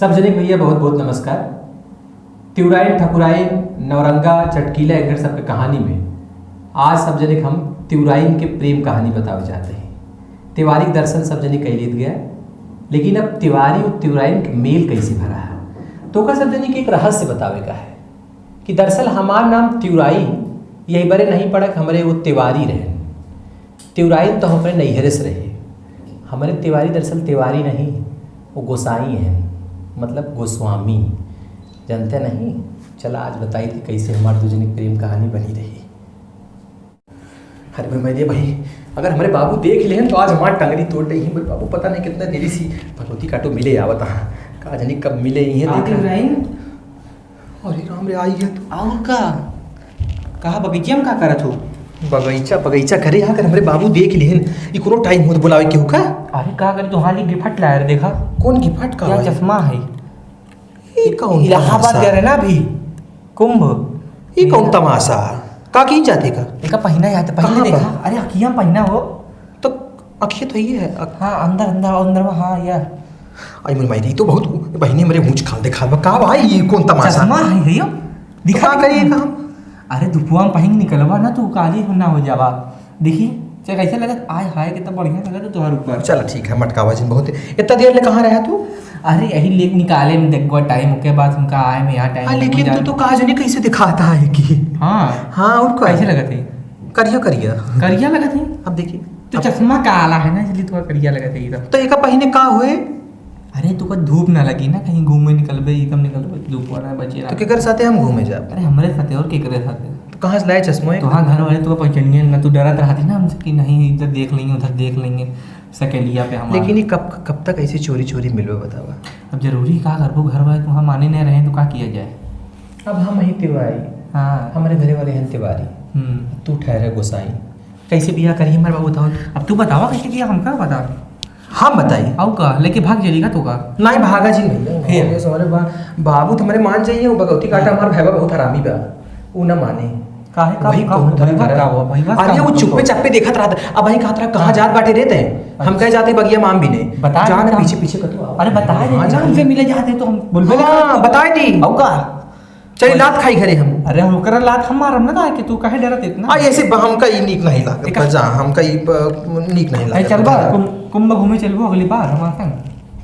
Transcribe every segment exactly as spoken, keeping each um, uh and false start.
सब जने के भैया बहुत बहुत नमस्कार। तिवराइन, ठकुराइन, नौरंगा, चटकीला, एकर सबके कहानी में आज सब जने के हम तिवराइन के प्रेम कहानी बतावे चाहते हैं। तिवारी के दर्शन सब जने कइ लेत गया, लेकिन अब तिवारी और तिवराइन के मेल कैसे भरा है, तो ओकर सब जने के एक रहस्य बतावे का है कि दरअसल हमार नाम तिवराइन यही बरे नहीं पड़क, हमरे वो तिवारी रहन। तिवराइन तो हमरे नैहरे से रहे। हमरे तिवारी दरअसल तिवारी नहीं, वो गोसाई हैं, मतलब गोस्वामी। जानते नहीं? चला आज बताई थी कैसे हमार दू जने के प्रेम कहानी बनी रही। अरे भाई, भाई, भाई, अगर हमरे बाबू देख लेहन तो आज हमार टंगरी तोड़ देही। हमरे बाबू पता नहीं कितना देरी सी भगवती काटो मिले आवत हैं। का जानी कब मिले ही हैं, आ देखा। तिवराइन। अरे राम रे, आई है तू। और का? कहा बगीचा में का करत हो? बगीचा, बगीचा करे, अगर हमरे बाबू देख लेहन, ई कोनो टाइम होत बुलावे केहू का? अरे का करे, तोहार लिए गिफ्ट लाए रे, देखा। कौन गिफ्ट का या भाई? चश्मा है। ई कौन इलाहाबाद तमाशा? गए रहे ना अभी, कुंभ। ई कौन तमाशा? का की जाते का? एका पहिना याद, पहिने कहाँ देखा। पर? अरे अखियाँ पहिना हो। तो अखिया तो ये है, अख- हाँ, अंदर, अंदर, अंदर में, हाँ, ये। आई मोर माई रे, ई तो बहुत बहिनी हमरे ऊँच खाल देखात बा। का भाई, ई कौन तमाशा? चश्मा है, है यो। तो दिखा, का दिखा। करिए का हम? अरे धुपुआ में पहिन निकलबा ना, तू काली ना हो जाबा। देखी, चल कैसे लगत? आय हाय, कितना बढ़िया लगत है तोहर ऊपर। चल ठीक है, मटकावा जिन बहुत। इतना देर ले कहाँ रहा तू? अरे यही लेके निकाले में देखबा टाइम, ओके बाद हमका आए में यहाँ टाइम हाँ, हो लेकिन तू जाए। तो का जाने कैसे दिखाता है कि हाँ। हाँ, और का? कैसे लगत है? करिया, करिया। करिया लगत है? अब देखिए। तो अब चश्मा काला है ना, इसलिए थोड़ा करिया लगत है एकदम। तो एका पहिने का हुए? अरे, तो का धूप ना लगी ना, कहीं घूमे निकलबे, एकदम निकलबे, धूप वाला बचे तो ना। केकर साथे हम घूमे जाब? अरे, हमरे साथे और केकरे साथे? तो कहाँ से लाए चश्मा? तो हाँ, घर वाले तो पहचानिए ना, तू डरत रहती ना हमसे कि नहीं, इधर देख लेंगे, उधर देख लेंगे, सकेलिया पे हमारा। लेकिन ये कब, कब तक ऐसे चोरी चोरी मिलबे, बतावा? अब जरूरी का करबो, घर वाले तो हम माने नहीं रहे, तो का किया जाए? अब हम ही तिवारी, हाँ। हमरे घरे वाले हैं तिवारी, हम्म। तू ठहरे गोसाई, कैसे बियाह करी हमारे बाबू बताओ? अब तू बतावा कैसे किया, हमका बता। हम बताई? आऊ का, लेके भाग जाइएगा तो का? नहीं, भागा जी भैया, फिर? ये सवाल बा-, बाबू तो हमारे मान जाइए, वो बगौती काटा हाँ। हमार भैया बहुत हरामी बा, वो ना माने। काहे का, वही का, कहूँ भैया धरा। का हुआ, भैया अरे का वो हुआ? चुप्पे चापे देखत रहता, अब वही कहत रहा, कहाँ हाँ। जात बाटे रहते हैं? हम अच्छा। कहे जाते बगिया माम भी नहीं। बता जा ना देता। पीछे पीछे कतू आओ। अरे बता हाँ, देता, जा। हमसे मिले जाते तो हम बोलबे ना हाँ, करते। बताए दी। आऊ का? चली लात खाई घरे हम। अरे, हम ओकरा लात हम मारम ना, काहे कि तू काहे डरत इतना? आ, ऐसे ब-, हमका ई नीक नहीं लागत। देखा। बा जा, हमका ई प-, नीक नहीं अरे, लागत। चलबा, बा। कुंभ, कुंभ घूमे चलबो अगली बार हमारे संग।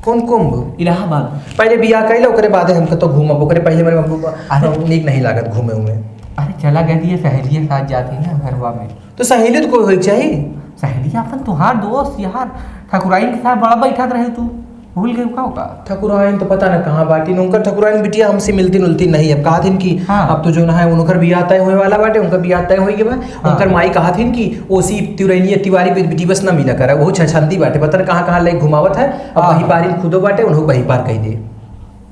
कौन कुंभ? इलाहाबाद। पहले बियाह कर ले, ओकरे बादे हमका तो घूमब, ओकरे पहले मेरे बाबू बा-, अरे। नीक नहीं लागत घूमे उमे। अरे, चला गया थी, ये सहेलिया साथ जाती ना घरवा में। तो सहेली तो कोई होई के चाही। सहेली अपन तुहार दोस्त यार, ठकुराइन के साथ बड़ा बैठत रहे तू, भूल गए का ओका? ठकुराइन तो पता न कहाँ बाटी, उनकर ठकुराइन बिटिया हमसे मिलती जुलती नहीं। अब कहत हिन कि हाँ। अब तो जो ना है उनकर बियाह तय होए वाला बाटे, उनकर बियाह तय होए के बा। हाँ। उनकर माई कहत हिन कि ओसी तिवरैनिया तिवारी पे बिटी बस ना मिला करा, वो छछंदी बाटे, पता न कहाँ कहाँ ले घुमावत है। अब हाँ। वही पारिन खुदो बाटे, उन्हों वही पार कह दे।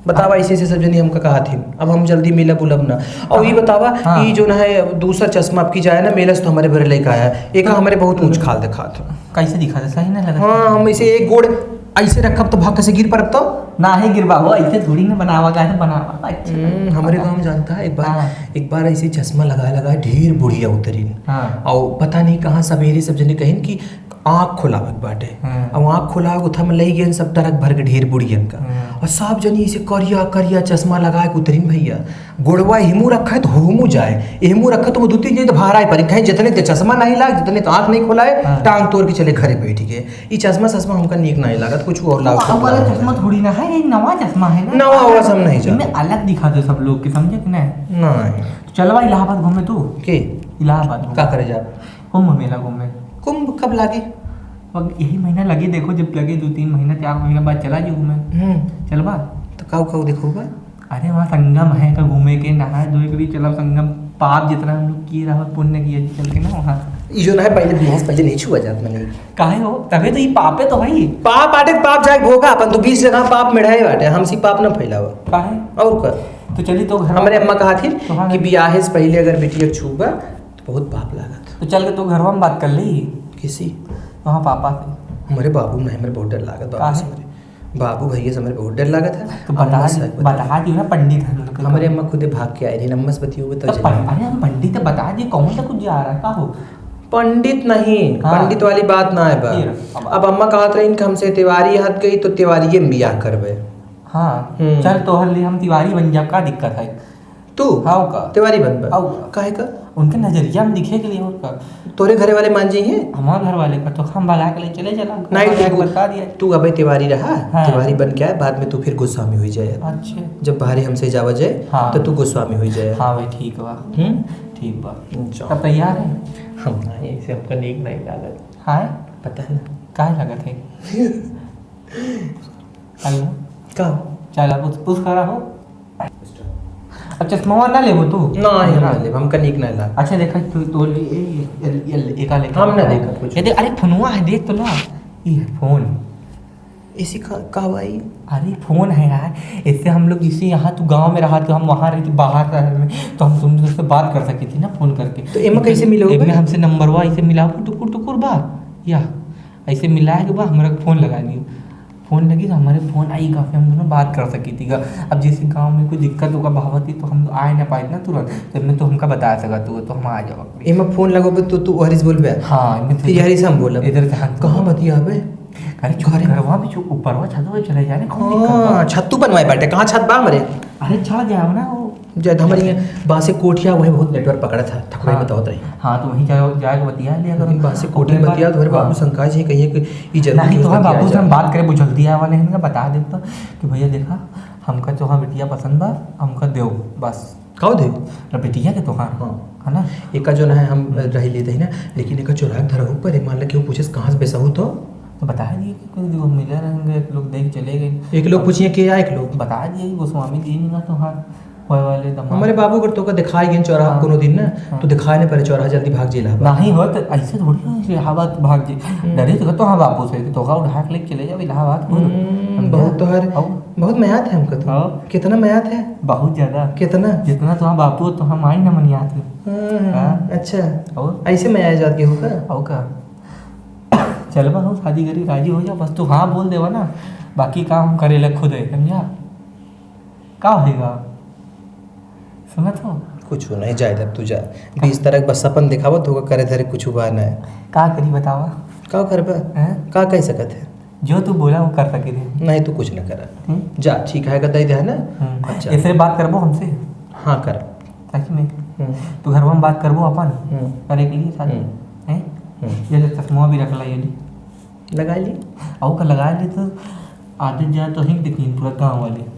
बतावा, हाँ। ऐसे ऐसे सब जनी हमका कहत हिन, अब हम जल्दी मिलब उलब ना। और ये हाँ। बतावा, हाँ। ये जो ना है दूसरा चश्मा आपकी जाए ना, मेलस तो हमारे भरे लेके आया, एक हाँ। हमारे बहुत ऊंच खाल दिखात है। कैसे दिखात है? सही नहीं लगत। हाँ, हम इसे एक गोड़ ऐसे रखब तो भाग कैसे गिर पड़ब तो? ना ही गिरबा हो, ऐसे थोड़ी ना बनावा, काहे बनावा? अच्छा। हम्म, हमारे गाँव में जानता है, एक बार, हाँ। एक बार ऐसे चश्मा लगा लगा ढेर बुढ़िया उतरिन। हाँ। और पता नहीं कहाँ सवेरे सब जने कहिन कि आँख खोलावे के बाटे। हाँ। अब आँख खोलावे के उठा में लई गए सब ट्रक भर के ढेर बुढ़ियन का। हाँ। और सब जनी इसे करिया करिया चश्मा लगा के उतरिन भैया, गोड़वा हिमू रखा है तो होमू जाए, एहमू रखा तो वो दू तीन जने तो भारा ही पड़ी, कहीं जितने ते चश्मा नहीं लाग, जितने तो आँख नहीं खोलाए, हाँ। टांग तोड़ के चले घरे बैठ के। ई चश्मा सश्मा हमका नीक नहीं लागत, कुछ और लाओ, तो सब वाला लाओ। चश्मा थोड़ी ना है, ये नवा चश्मा है ना। नवा हुआ सब नहीं इनमें जाता। अलग दिखा दे सब लोग के, समझे कि नहीं? नहीं। तो चलवा इलाहाबाद घूमे तू। के? इलाहाबाद घूमे। का करे जाब? कुंभ मेला घूमे। कुंभ कब लागे? अब यही महीना लगे, देखो जब लगे दो तीन महीना, चार महीना बाद चला जी घूमे। हम्म। चलबा? तो काऊ काऊ देखो बा? अरे वहाँ संगम है का घूमे के, नहाए धोए के भी चलब संगम, पाप जितना हम लोग किए रहो पुण्य किए जी चल के ना वहाँ। ई जो ना है पहले बियाह से पहले नहीं छुआ जात मने। काहे हो? तबे तो ई पापे तो है। पाप आटे पाप जाए भोगा, अपन तो बीस जगह पाप में रहे बाटे, हमसे पाप ना फैलावा। काहे? और का? तो चली तो घर हमारे अम्मा कहा थी तो हाँ। कि बियाहे से पहले अगर बिटिया छूबा तो बहुत पाप लागत। तो चल के तो घरवा में बात कर ली। किसी? वहाँ पापा से। हमारे बाबू नहीं, हमारे बहुत डर लागत बाबू काहे? से हमारे। बाबू भैया से हमारे बहुत डर लागत है। तो अम्मा बता से दी, बता बता दी ना पंडित है उनके। हमारे अम्मा खुदे भाग के आए रही, अम्मा से बतियोगे तो तो जल्दी। पं-, अरे हम पंडित है, बता दी कौन सा कुछ जा रहा है, का हो? पंडित नहीं, हाँ। पंडित वाली बात ना है बा। फिर? अब अम्मा कहत रही कि हमसे तिवारी हट गई तो तिवारिये में बियाह करबे। हाँ, हम्म। चल, तोहर लिए हम तिवारी बन जाब, का दिक्कत है? तू? हाँ, का? तिवारी बनबा? हाँ, का? काहे का? उनके नजरिया में दिखे के लिए, और का? तोरे घरे वाले मान जइहें? हमार घर वाले का तो हम भगा के ले चले चला, नहीं, भगा के तू, बता दिया। तू अबे तिवारी रहा, हाँ। तिवारी बन के आए, बाद में तू फिर गोस्वामी हुई जाए। अच्छा। जब बाहरे हमसे जावा जाए, हाँ। तो तू गोस्वामी हुई जाए। हाँ भाई, ठीक बा। हम्म? ठीक बा। अच्छा। तब तैयार है? हम नहीं, ऐसे हमका नीक नहीं लागत। हाँ? पता है ना। काहे लागत है? हेलो। का? चला, पुछ, पुछ करा हो। अब चश्मा ना लेबो तू? ना, हम ना। ना लेब, हमका नीक ना लाग। अच्छा, देखा, तू तो ले, ए, ए, ए, ए, एका लेके हम ना आ। देखब कुछ। ये देख, अरे, फोनवा है, देख तो ला। ये है फोन। ऐसी का, का भाई? अरे, फोन है यार, इससे हम लोग, जैसे यहाँ तू गांव में रहा, तो हम वहाँ रहते, बाहर शहर में, तो हम तुमसे बात कर सकी थी ना फोन करके। तो एमा कैसे मिलोगे? एमे हमसे नंबरवा ऐसे मिलाओ, टुकुर टुकुर बा, या ऐसे मिलाए के बाद हमरा के फोन लगा दियो। फोन लगी तो हमारे फोन आई, काफी हम दोनों बात कर सकी थी गा। अब जैसे गांव में कोई दिक्कत होगा भावती तो हम आए ना पाए ना तुरंत, तो इनमें तो हमका बता सका तू, तो हम आ जाओ। एमा फोन लगोबे तो तू ओहरी से बोलबे? हाँ, इनमें फिर यहरी से हम बोलब। इधर से हम कहाँ बतियाबे? अरे चुप, घरवा में चुप, ऊपरवा छतवा पे चले जाने, कौन दिक्कत बा? हाँ, छत तू बनवाए बाटे, कहाँ छत बा हमरे? अरे चढ़ जाओ ना वो। जय हमारे यहाँ बांसे कोठिया, वही बहुत नेटवर्क पकड़ा था, ठकुराई हाँ। बतावत रही। हाँ, तो वहीं जाओ, जाके बतिया लिया करो। लेकिन बांसे कोठी ओकरे बाद बतिया तो हमारे हाँ। बाबू शंकर जी कहिए कि ई जरूर नहीं, तो हमारे बाबू से हम बात करे, बुझल्दी आवा नहीं, इनका बता दे तो कि भैया देखा, हमका तो हाँ बिटिया पसंद बा, हमका देव बस। का देव? अरे बिटिया के तो हाँ। हाँ। है ना? एका जो ना है हम हम्म। रह लेते हैं ना, लेकिन एका चोरा के धरहु पर, मान ला केहू पूछे कहाँ से बेसहू तो? तो बता दिए कि कोई दो मिले रहेंगे, एक लोग देख चले गए। एक लोग पूछिए कि या एक लोग? बता दिए कि गोस्वामी जी नहीं ना तो हाँ। होए वाले दमाद। हमारे बाबू अगर तोका दिखाई गए चौराहा हाँ। कोनो दिन ना, हाँ। तो दिखाए नहीं पड़े चौराहा, जल्दी भाग जे इलाहाबाद। नहीं हो तो ऐसे थोड़ी हो इलाहाबाद भाग जे। हम्म। डरे तो, तो हाँ बापू से, तोका उठा के लेके चले जाओ इलाहाबाद खुद। हम्म, समझा? बहुत तोहर, और? बहुत मयात है हमका तो। और? कितना मयात है? बहुत ज्यादा। कितना? जितना तो हाँ बापू तो हम आई ना मनियात है। हम्म, हाँ। अच्छा। और? ऐसे मयात जात के हो का? और का? चलबा हो शादी करी, राजी हो जा, बस तू हाँ बोल देवा ना, बाकी काम हम करे ले खुद है, समझा? का होएगा? सुनत हो? कुछ नहीं, जाए दे तू जा। बीस तरह के बस सपन दिखावत होगा, करे धरे कुछ हुआ नहीं। का करी बतावा? का करबा? हैं? का कह सकत है? जो तू बोला वो कर सके थे। नहीं, तू कुछ ना करा। हम्म? जा, ठीक है, का दे दे, है ना? हम्म। अच्छा। ऐसे बात करबो हमसे? हाँ, कर। सच में? हम्म। तू घरवा में बात करबो अपन? हम्म। करे के लिए शादी? हम्म। हैं? हम्म। ये ले चश्मा भी रख ला, ये ले। लगा ली? अउ का लगा ली तो आदत जा तो हिंक दिखी पूरा गाँव वाले।